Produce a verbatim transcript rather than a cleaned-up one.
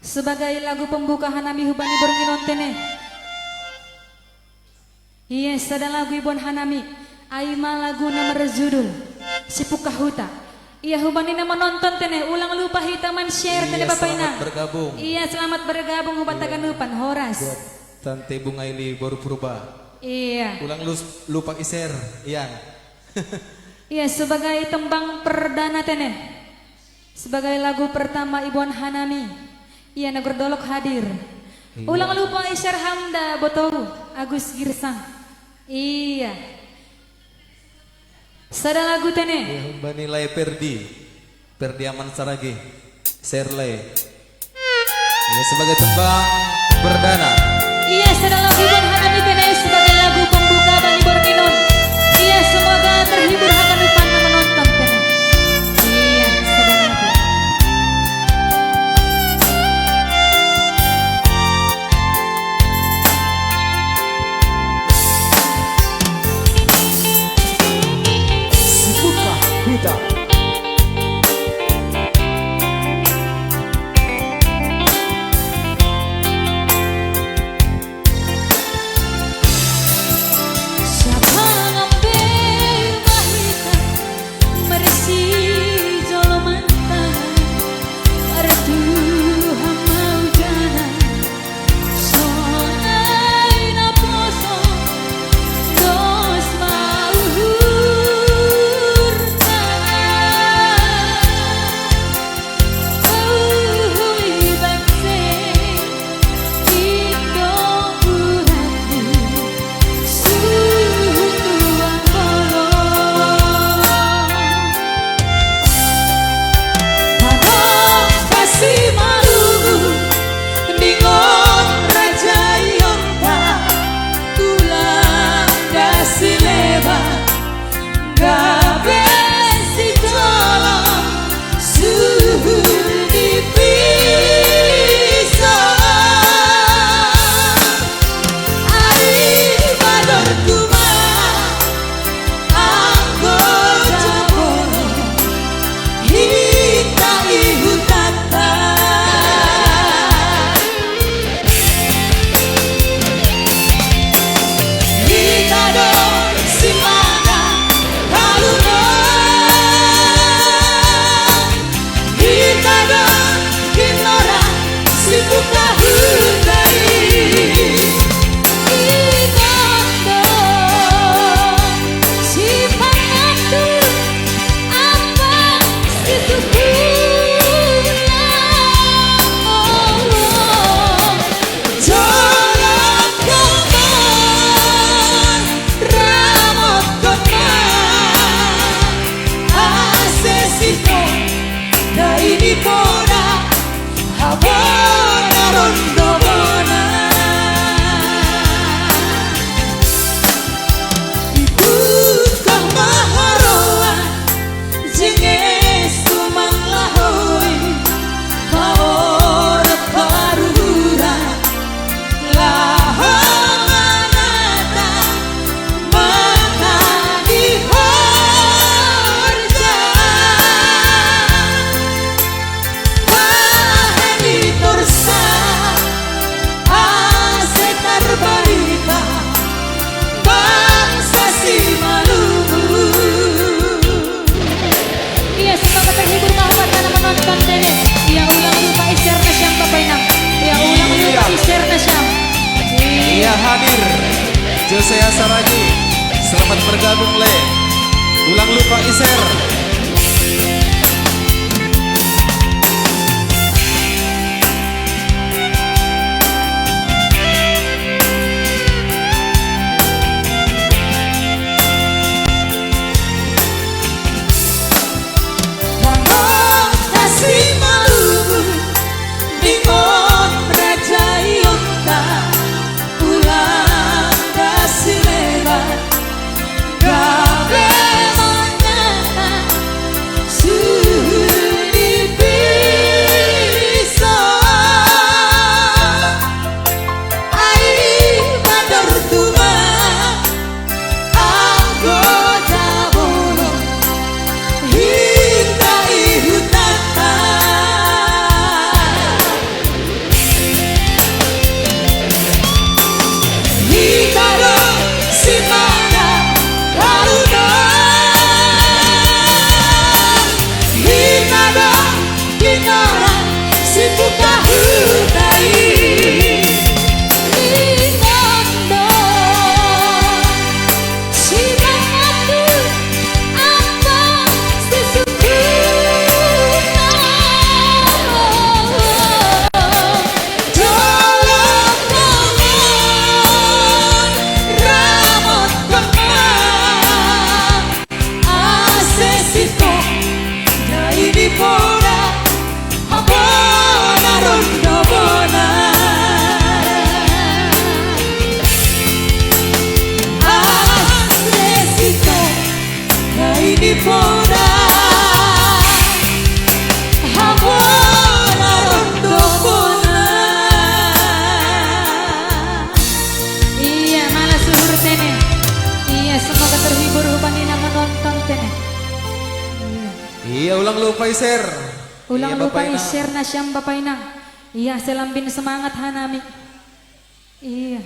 Sebagai lagu pembuka hanami hubani bornginon tene. Iya, sada lagu ibuan hanami. Ai ma laguna marjudul Sipuka Huta. Iya, hubani na manonton tene, ulang lupa hita man-share tene, Bapak Ina. Iya, selamat bergabung. Iya, selamat bergabung hubata ganupan, horas. Buat Tante Bunga Ili boru Purba. Iya. Ulang lus-, lupa i-share, Ian. Iya, sebagai tembang perdana tene. Sebagai lagu pertama ibuan hanami. Iya, Nagor Dolok hadir. Iya. Ulang lupa i-share hamda botou, Agus Girsang. Iya. Sada lagu tene. Iya, humbani lae Perdi. Perdi Aman Saragi. Share lae. Iya, sebagai tembang perdana. Iya, sada lagu ibuan hanami tene sebagai lagu pembuka bani bornginon. Iya, semoga terhibur ha ganupan na manonton tene. Iya, sada lagu. Sipuka Huta. Iya, ulang lupa, sir. Ulang Iya, lupa Bapak Ina. I-share na siyam, Bapak Ina. Iya, selambin semangat ha nami. Iya.